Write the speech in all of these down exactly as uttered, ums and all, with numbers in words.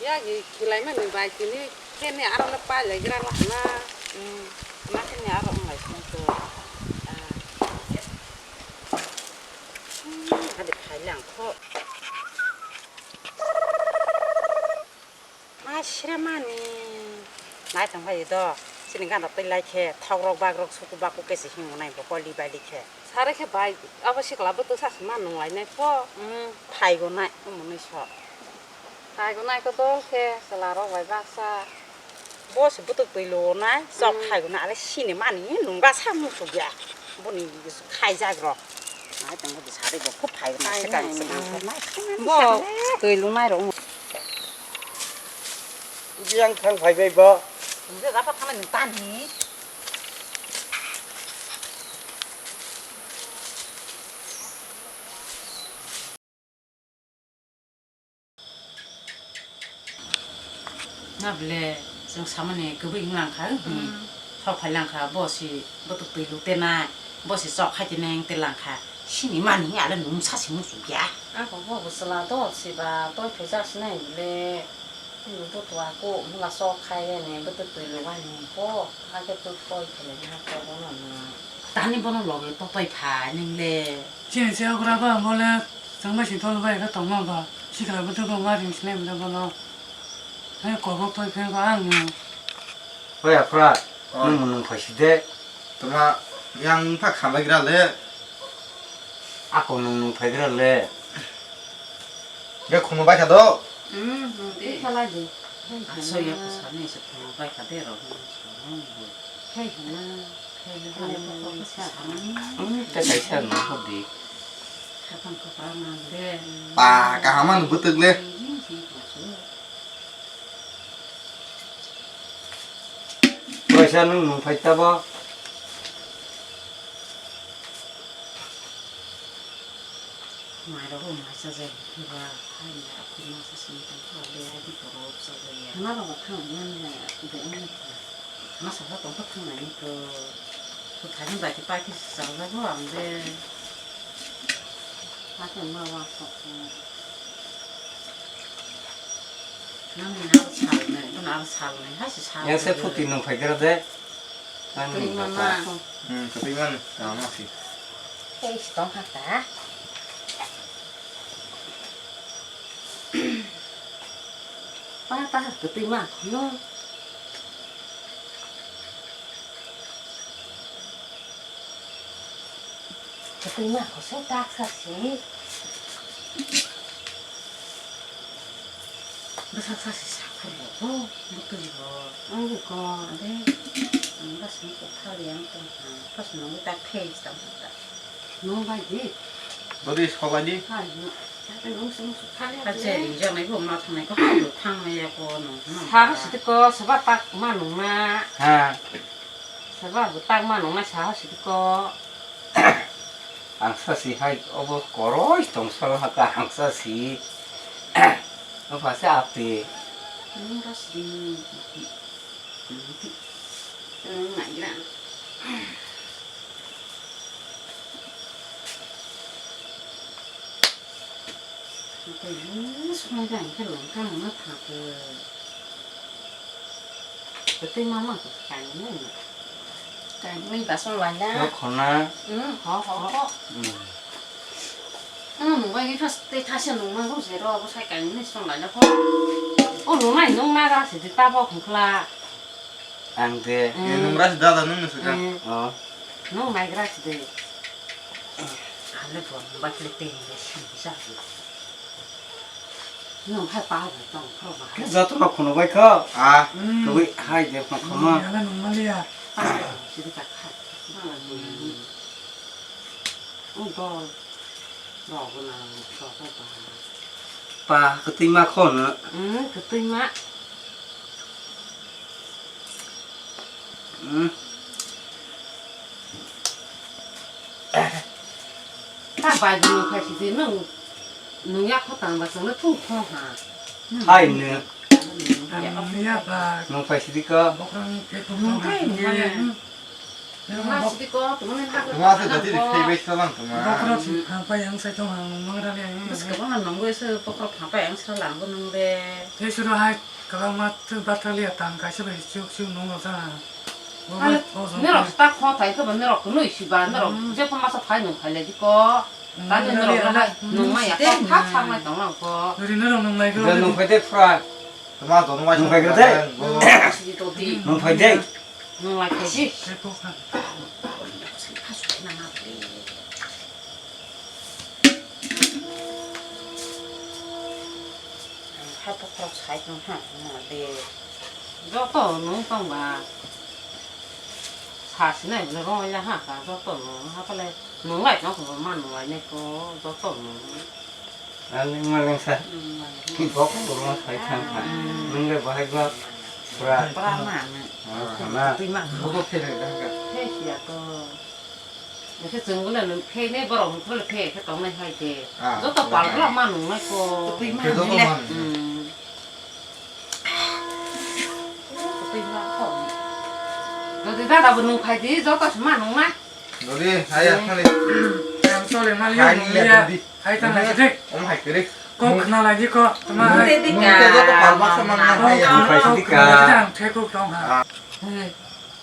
Yagi khilaimani bai tini kheni aro le pailaigra lahna. Nakhe ni aro wnglai tongkha. Hadi phailang kho. Ma siremani. Nai tong phai do. Chini gana twi lai khe thok rok bak rok suku baku khe se hingo nai bo koli bali khe. Sare khe bai abo sikla bo to sa ma nung lai nai pho. Phai go nai omo nai so. Phai go nai ko dol khe chwla rok bai baksa. Bo se butuk twi lo nai sok phai go nai ale sini mani nung ga sa musu ya. Boni khai jak rok. Nai tong bo sare bo kho phai go nai se kan se kan nai. Bo twi lo nai rok. Yang thang phai bai bo. Nungse gapa thana nung tan hi. Na bile, chwng samani kwbwi wng lang kha, hmm. Thok phai lang kha, bo si butuk twi lu te nai, bo si chok khai te nai wng te lang kha. Sini mani ale nung sa si muchuk ya. Ako bo bo chwla dol si ba, toi phai jak si nai bile. Nung to tua ko, mula sok khai ya ni, butuk twi lu ba ni ko, ake to toi phai le na ko bo no na. Tani bono loge to toi phai ning le. Chini se okra ba bole, chwng bai si tol bai ka tongma ba, sikla butuk ko ma ring sile bole bono. Hai ko bo toi phai ba ang no. Oi, Afra, oi. Nwng mwnwng phai si de. Toma, yang wngkha khambai gra le. Ako nwng nwng phai gra le. Be khomo bai kha do. Hmm, hmm, de. Khala de. Aso ya ko sani se khomo bai kha de ro. Hai hana. Hmm, te kaisa nwng ho di. Khapan ko pa ma de. Pa kaham ang butuk le. Kaisa nwng nwng phai ta bo. Mai rok bo mai cha jai ba, hai mai rok ma sa sini tang kha, be hai di poro cha jai ya. Hana rok thang man ya, be ang kha. Ma sa sa tong kha thang nai to. To thai bai ti pai ti sa jai bo ang be. Ha te ma wa kho. Nang ni na sal nai, bo na sal nai, ha si sal. Ya se phuti nwng phai gra de. Nang ni. Twi ma ma. Hmm, twi ma ni. Tama si. Ei, si tong kha ta. Pa ta ha twi ma no. Kwtwi ma kho se tak sa si. Bwsak sa si sa phai bo, bo, bo twi bo. Ang ko. Ade, ang bas ni ko thali ang tong ha. Pas no ta phai tang ta. No bai di. Bodi sobai di. Hai no. Ate no sum su thali. Ache ri jang nai bo ma thang nai ko, thang nai ya ko no. Sa si ko, sa ba tak ma nung na. Ha. Sabo bo tak ma nung na saha si ko. Ang sa si hai obo koroi tong salo ha ka ang sa si. Obo se api. Nung ras di. Nung nai gra. Nung sung gra ke long ka nung na tha ke. Tei mama ko kainwi. Kainwi basong laina. Yo khona. Hmm, ho, ho, ho. Hmm. Hmm, nung bai kha tei thaisa nung mango se ro, bo sai kainwi song laina ho. O nung nai nung na ga se ta bo khla. Ang de. Hmm. Ye nung ras dada nung se ka. Hmm. Oh. Nung nai gra se de. Ale bo nung bai kle tei ni si sa. Nwng hai pa bai tong phro ba. Khe joto no khunu bai kho. Ah. Hmm. Kwbwi hai de khno khama. Yala nung maliya. Sidi ka kha. Hmm. Ung dol. Rok na rok ba. Pa kwtwi ma kho no. Hmm, kwtwi ma. Hmm. Ta bai bo nung phai sidi nung, nung yak kho tang ba chwng le thung kho ha. Hai nung. Nung ya ba. Nung phai sidi ko. Nung phai nung ya. Tuma sidi ko, tuma ni hak Tuma se jati de khei bai salang tuma. Bokhorok si pha pai ang sai tong ang mang ra le. Bwswk kwbangma nungwi se bokhorok pha pai ang sra lang bo nung de. Tei suro hai kwbangma tw bathaliya tang kaisa bai chuk chuk nung rok jana. Bo Ani bai bo jong norok khe. Sta kho thai khe ba norok kwnwi si ba norok Hmm. je pha masa phai nung phai lai di ko. Hmm, Tani nung norok nung lai lai. Nung ma ya Tei kha nung. Thak thak nai tong lang ko. Nuri norok nung lai khe. Nung phai de phra. Tuma to nung lai Nung phai khe de. Sidi to di. Nung phai de. Nung lai khe di. Tei kok kha. Hai bokhorok sai tong ha, ma de. Joto nung tong ba. Sa sinai bole rong ya ha ka, joto nung ha pale. Nung lai tong ko, ma nung lai ne ko, joto nung. Aling maling sa. Nung lai. Ki bok ko rong sai thang ha. Hmm. Nung le bahai ba. Pra. Pra ma ne. Ah, na. Tui ma. Bok ko phele dang ka. He siya to. Nokhe chwng bole nung phe ne borok nung phole phe khe tongnai hai de. Ah, joto ah, pal ah. Bla ma nung nai ko. Twi ma Khe joto nung le. Man. Hmm. Twi ma ko. Dodi dada bo nung phai di, joto se ma nung nai. Dodi, hai ya, Hmm. Khali. Ang chole ma Hai liya ni nung ya, liya. Dodi. Hai tang lai de. Om hai kiri. Kok khna lai di ko, tma Nung hai. Te di Nung ka. Te joto pal bak sa ma nung hai ya. Nung phai si di ka. Ang the kok tong ha. Ah. Hey,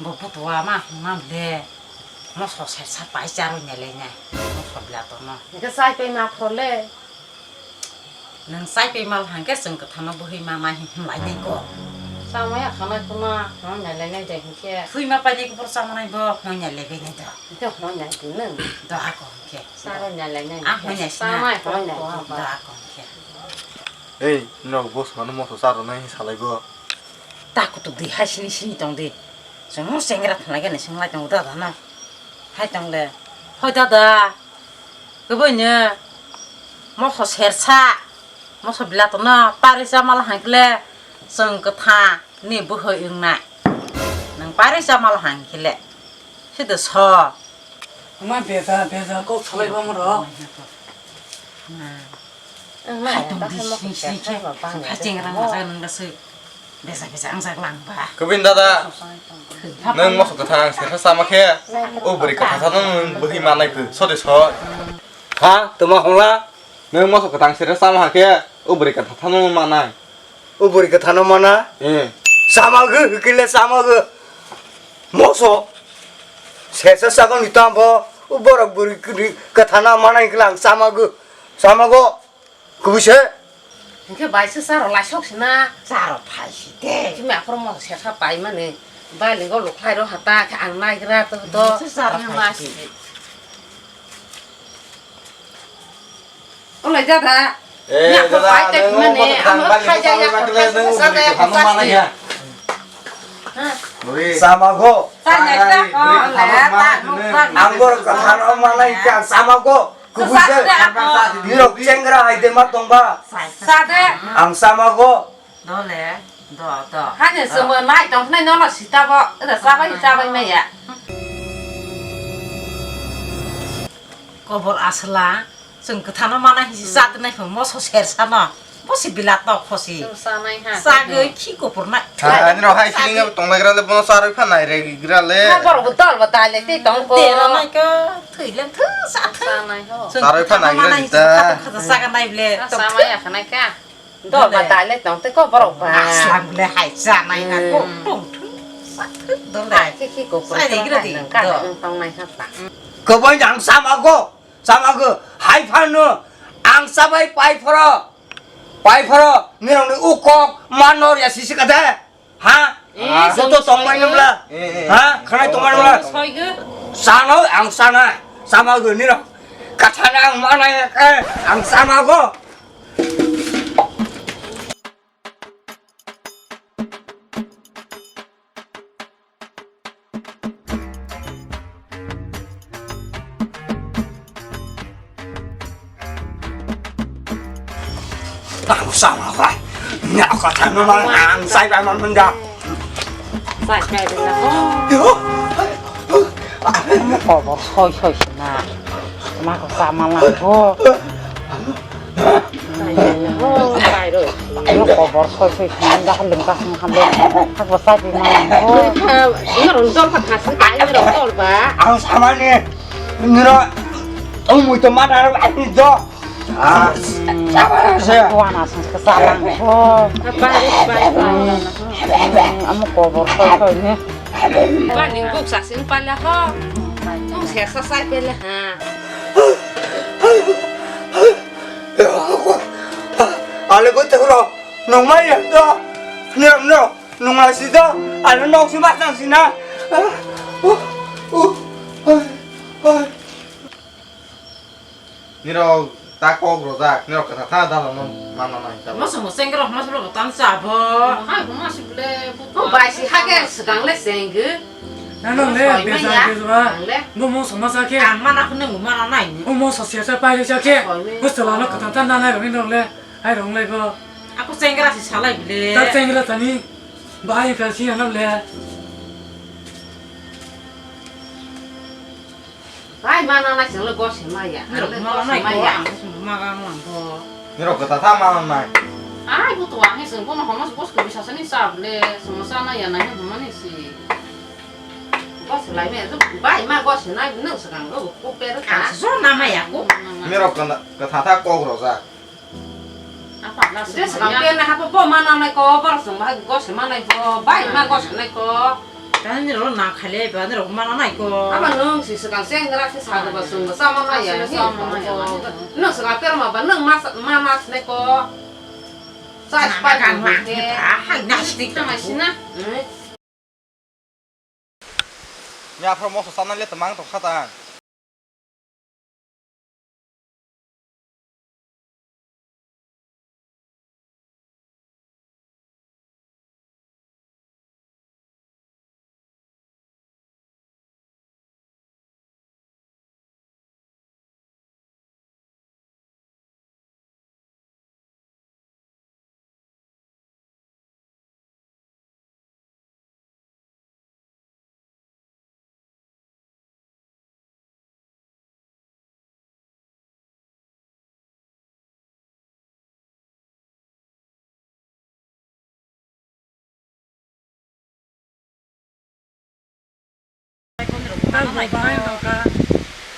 bo putua ma ma de. Moso sersa pai charwi nai le nai. Moso bla to no. Hingke chai pai ma phole. Nang chai pai mal hangke chwng kwthano bwhwi ma nai hin lai nai ko. Chamaya khanai kuma hon nai le nai de hingke. Phui ma pai ni kubur chamanai bo hon nai le be nai do. Hingke hon nai di nung. Do ako hingke. Charwi nai le nai Ah, hingke. Hon nai sina. Chamai hon nai Do di. Ako hingke. Ei, nok boss mano moso charo nai salai bo. Ta kutuk di hai sini sini tong di. Chwng chengra thwng lai gani swng lai tongo dada no. Hai tong le. Hoi dada. Kwbui no. Moso sersa. Moso bilato no. Pari cha mal hang kle. Chwng kwtha ni bwhwi wng nai. Nwng pari cha mal hang kle. Sida so. Ma beza, beza, kok salai bang ro. Ang Hai nai tong ta di hai mo sini ko sini khe. Sersa ba bang Hai ya chengra tong. Majak nang da se. Beza beza ang jak lang ba. Kubin dada, Hai. Nung moso kwthang sersa sama khe, Nai o buri kwthang kwthang no nung bwhwi manai phu, sode so. Ha, tuma hongla, nung moso kwthang sersa sama khe, o buri kwthang no manai. O buri kwthano mana? Eh. Samago, hikile samago. Moso. Sesa sagon itambo, o borok buri kwthana mana hikile ang samago. Samago. Kubuse. Hingke baisa charo laisok sina. Charo phaisi de. Kimi aphoro moso sesa paimani. Bailingo lukhai ro hata khe ang naigra to to. Charo phaisi. Olai dada. Eh, ya, dada, pai tak nung mana? Mau Amo makan balik khaja ya, sama khaja nung khaja beli ya, kamu mana ya? Hah? Beli. Sama go. Tanya Tanya tak, beli oh, kamu lah, mana tak, ini? Tak. Anggur kathar mana ikan sama go. Kubuse. Susah sudah aku. Nirok chengra hai de ma tong ba. Sade. Ang sama go. Dole, do, do. Hani sungbo nai tong nai nono sita bo. Ada sabai sabai maya. Kobor asla, chwng kwthano mana hisi chat nai phung moso sersa no. Bosi bila tok khosi. Chwng sanai ha. Sagwi khi kopor nai. Ha, ani rok hai feeling tonglai gra le bono saroi pha nai re gra le. Ha, borok bo dol bo dai le tei tong ko. Tera nai ka, thwi le thwi sa thwi. Sanai ho. Chwng kwthano mana hisi khato khato saga nai ble. Samai ya khanai ka. Dol ba dai le tong tei ko borok ba. Aslam le hai cha nai na ko tong thung sa thung dol le. Hai ki ki ko ko. Sai de gra di. Ka tong nai ha ta. Ko bai jang sama go. Sama go. Hai phano. Ang sabai pai phoro. Pai phoro. Nirong ni ukok manor ya sisi kade. Ha? Eh, joto tong mai nang bla. Eh, eh. Ha? Khanai tong mai nang bla. Soi go. Sano ang sana. Sama go nirong. Kathana ang mana ya. Eh, ang sama go. Ang sama bai. Nya kata no mang ang sai ba man menda. Sai sai ba. Yo. Mo kobor soi soi sina. Ma ko sama lang go. Mo kobor soi soi sina da lung ka sung ham le. Ha ko sai bi ma lang go. Ngarong dol pha khasi kai ngarong dol ba. Ang samani nino ang muito mana ani do. Ah, sabar se. Kuana sung kesalang. Oh. Apa, apa, apa. Amo kobor koi koi ni. Ba ning buk sa sing pala ho. Tung se sa sai pele ha. Ale ko te ro. Nong mai ya do. Nong no. Nung lai si do, ano nok si ma tang si na. Ah, uh, uh, uh, uh. Nirok ta kok rojak, nirok kwthar tha dalano manna nai ta. Masa mo sengkrak masa lo tang sa bo. Hai, mo masa ble, bu bai si ha ke swkang le sengge. Nano le, besa ke ba. Bo mo sama sa ke. Ang mana khne mo mana nai. O mo sa sia sa pai sa ke. Bo sala no kwthar tha na nai rok ni rok le. Hai rong lai bo. Ako chengra si salai bile. Tak chengra tani. Bahai ka si ano le. Bai mana nai sing le gos ma ya. Nirok mana nai ko ang sung ma ga lang ko. Nirok kata tha mana nai. Ai bu tuang ni sung ko no homas gos ko bisa sani sab le sung sa na ya nai homa ni si. Gos lai me bai ma gos nai nung sa kang ko ko per ka. Ang so na ma ya ko. Nirok kata kata tha kok rojak. Apa na je sing pe na hapo bo mana nai ko, bor sing ba gos mana nai ko, bai ma gos nai ko. Tani ro na khale ba ni ro mana nai ko. Apa nung si sing sing ra si sa ba sung ba sa mana ya ni. Nung sing pe ma ba nung ma ma nai ko. Sa pa kan ma ke. Hai na stik ta ma sina. Ni aphro moso sana le tamang toksa ta.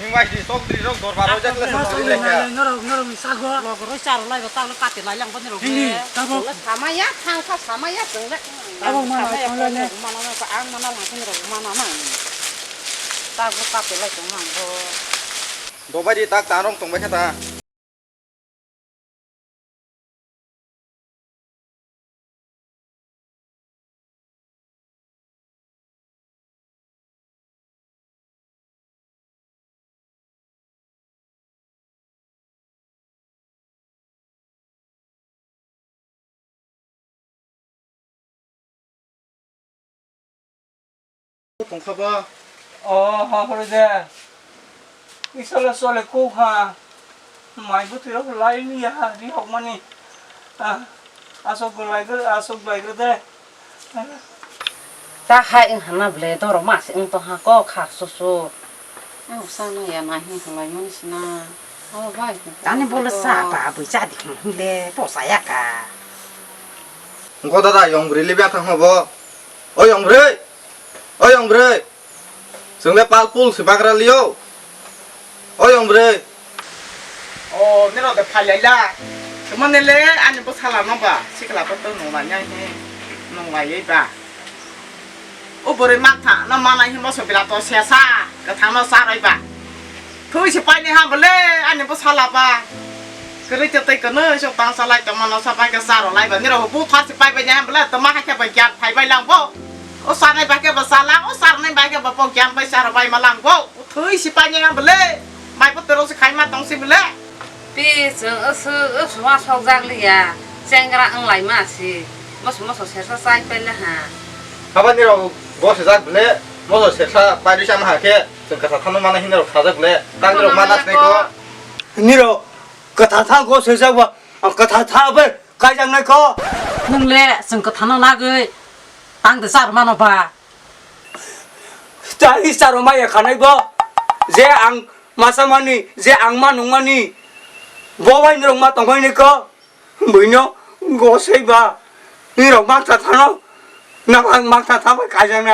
Hing bai di sok dri rok dorbar rok jak le sok dri le kha. Norok, norok ni sago. Log roi charo lai ba talo kate lai lang bani rok. Hini, tabo. Samaya thang kha samaya chwng le. Tabo mana samaya thang le ne. Mana na ang mana lang khe rok mana na. Tago kate lai tong ang bo. Dobai di tak tanong tong bai kha ta. Tongkha ba? O, ha, hore de. Isala sole kuk ha. Mai bwtwi rok lai ni ya, ri hok mani. Ah, asok lai gre, asok lai gre de. Ta hai wng hana ble, doro mas wng tong ha, kok khak susu. Ang sana ya nai hwn halai mani sina. O bai. Tani bole sa ba bui cha di hwn le, po sa ya ka. Ngo dada yong bri le bia thang bo. O yong bri. O yong bri. Chwng le pal pul se bagra lio. O yong bri. O, nino de phai lai la. Tamo ne le ani bwsala no ba, sikla bo to nung lai ya he. Nung lai ba. O bwrwi mantha no manai himo so bila to sesa, kwthang no charoi ba. Thui se paini ha bole ani bwsala ba. Kwrwi te tei kwno sok tang salai tongma no sa bai ka charo lai ba. Niro bu thar se pai bai ya bole tama ha khe bai gyan phai bai lang bo. O sanai bai khe ba sala, o sarnai bai khe ba po gyan bai charo bai ma lang bo. Thui si paini ha bole. Mai po tero se khai ma tong si bole. Pi chwng aswk aswk ma sok jak liya, chengra wng lai ma si, moso moso sersa chai pele ha. Haba nirok bo se jak bele, moso sersa pai risa ma ha khe, chwng kwtha thano mana hinwi rok sajak bele, tang nirok ma nas nai ko. Nirok kwtha tha go se jak ba, ang kwtha tha bai kai jak nai ko. Nung le chwng kwtha no nagwi tang de char mano ba. Tari charo maya khanai bo, je ang masamani, je ang ma nungmani, bo bai nirok ma tongkhaini ko, buino gosai ba, nirok makta thano, nang ang makta thabai kaijakna.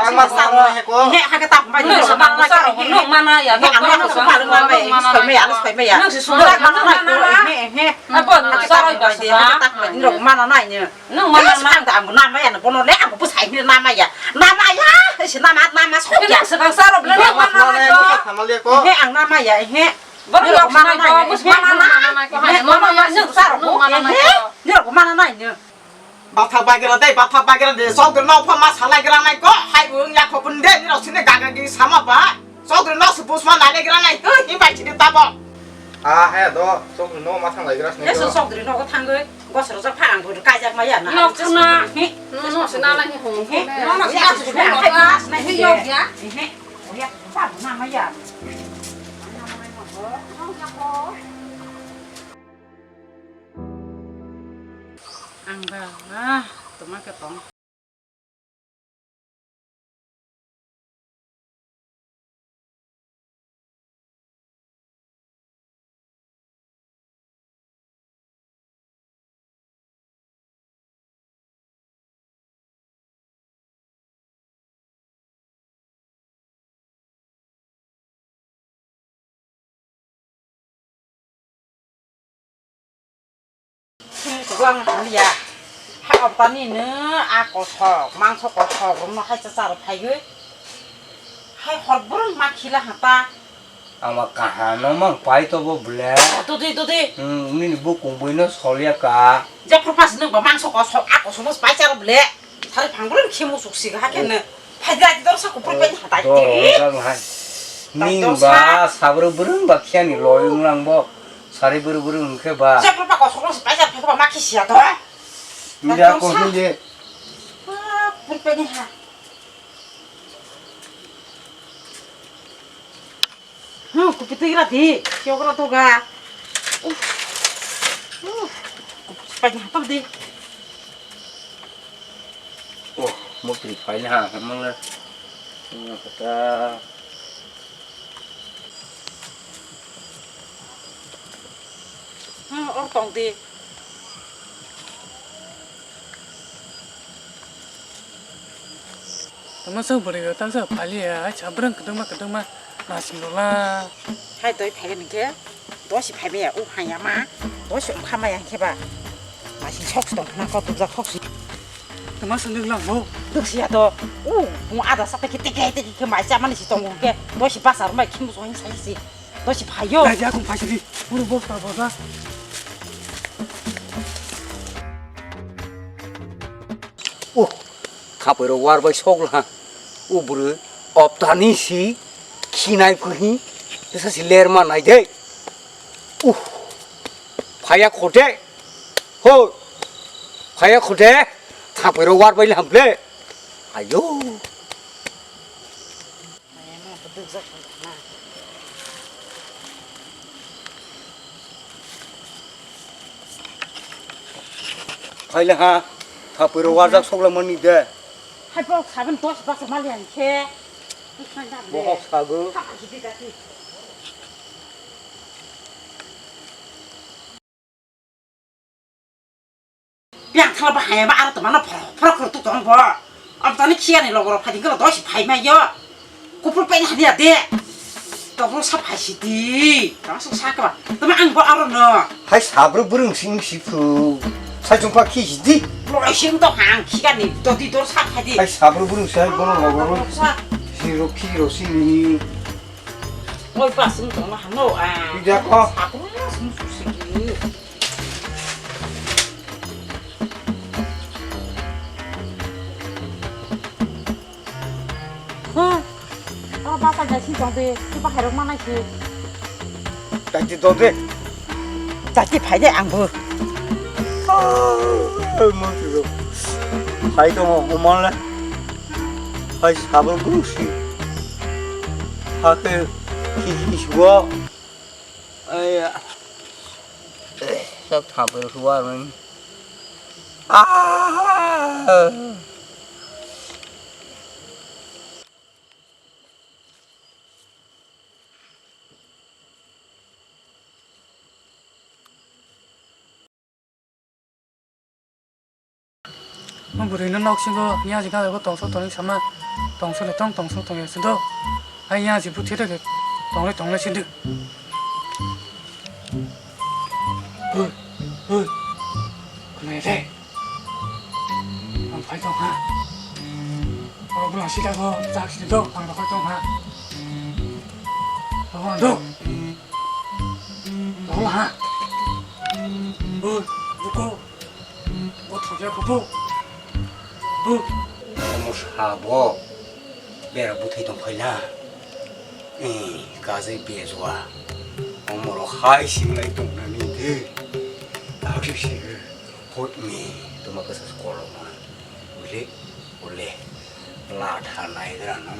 Ang ma sa ma he ko. He, ha ke tak bai. Nung sa ma sa ro, nung mana ya, nung mana sa ma ro, nung mana ya. Nung si sung mana na. He, he. Apa nung sa ro ba sa. Nung mana na ni. Nung mana na. Ang ta ang nama ya, bono le ang bu sai ni nama ya. Nama ya, si nama, nama so ya. Nung sa sa ro, nung mana na. He, ang nama ya, he. Bono mana na, mana na. He, mana na, nung sa ro, nung mana na. He, nung mana na ni. Bathak bagira dei, bathak bagira dei, sogri no pha ma salai gra nai ko, hai bo wng ya kho pun de, ni rok sini gaga gi sama ba, sogri no su pusma nai gra nai, hi, hi bai chini tabo. Ah, he do, sogri no ma thang lai gra sini. Nesu sogri no thangoi, gosro jak pha ang bo kai jak ma ya na. No khuna. He. No, no, sina na hi hong. He. No, no, sina su na, hai mas na hi yo ya. He. Oya, pa na ma ya. Ang ba, ah, tuma ke tong. Sini kulang ya. Hai optani ne a kosok, mangso kosok, romno hai cha charo phaiwi. Hai hor burung ma khila hata. Ama kahano mang pai to bo ble. Dudi, dudi. Hmm, nini bukung buino solia ka. Jephru pas nung ba mangso kosok, a kosok mo pai charo ble. Sari phang burung khimu suksi ga hakene. Phai dai dor sa kupur pai hatai. Dor ti. Ning ba sabro burung ba khiani loyung lang bo. Sari buru buru hwnkhe ba. Jephru pa kosok mo pai charo phai ba ma khisiya to. Nda ko hinde. Kupur pai ha. Hmm, kupi twi gra di, kyok gra to ga. Uf. Uf. Pai na to di. Oh, mo pri pai na ha, mo le. Mo kata. Hmm, or tong di. Tama sa bwrwi rok tak sa phali ya, ai sa bwrang kwdwngma kwdwngma nasing rwla. Hai doi phaiga ningkhe, dosi phaiba ya, o hanya ma, dosi wngkha ma ya hingkhe ba. Nasing sok si tong khna kok dukjak sok si. Tama sa nuklang bo. Duksi ya to, o, o ada sa teke teke teke khe mai cha mani si tongo hingkhe, dosi basa rw mai khimbo so hing sai si. Dosi phaio. Dai, dai, akung phai sidi. Uru bosta boda. Oh, khapoi rok war bai sok laha. O bwrwi optani si khinai phuhi. Tesa si ler ma nai de. Uh, phaya khote. Ho, phaya khote. Khapoi rok war bai laham le. Ayo. Phaile ha, thapui rok warjak sokla mani de. Hai bok saben dos basa mali ang khe. Bohok sago. Yang thala bahaya ma aro tongmano phorok phorok khoro tu tong bo. Am tani khiya ni logoro phadi galo dosi phai ma yo. Kupul pen hadi ade. Tokro sa phai si di. Tama sa sa ka. Tama ang bo aro no. Hai sabro burung sing si phu. Sai chung pha khi si di. Loi sing to hang khiya ni dodi dor sa phai di. Hai sabro burung sai bono logoro. Sa. Si ro khi ro si ni. Oi pa sing tong ma hano a. Ida ko. Sabro sing su si ki. Huh. Oh, basa jai si tong de, si bahai rok manai si. Tati dode. Tati phaide angbo. Hai to mo umale. Hai sabur gusi. Hake kisi suwa. Aya. Sak thampui suwa rin. Ah. Bwrwino nok singo niyajikha abo tongso tongwi sama tongso le tong tongso tongya sido. Ai yaji buthi rege tongle tongle sido. Hoi, hoi. Khwnai de. Ang phai tong ha. Oro bulang sida go jak sida do ang rokoi tong ha. Rogo ang do. Rogo ha. Hoi, buko. Bo thokya buko. Bo. Omo sabo. Bera buthai tong phaila. Eh, kajai bejua. Omoro hai singlai tong nani de. Taksi sir. Hot me. Tuma kasa koloma. Ule, ule. La thanai dra no.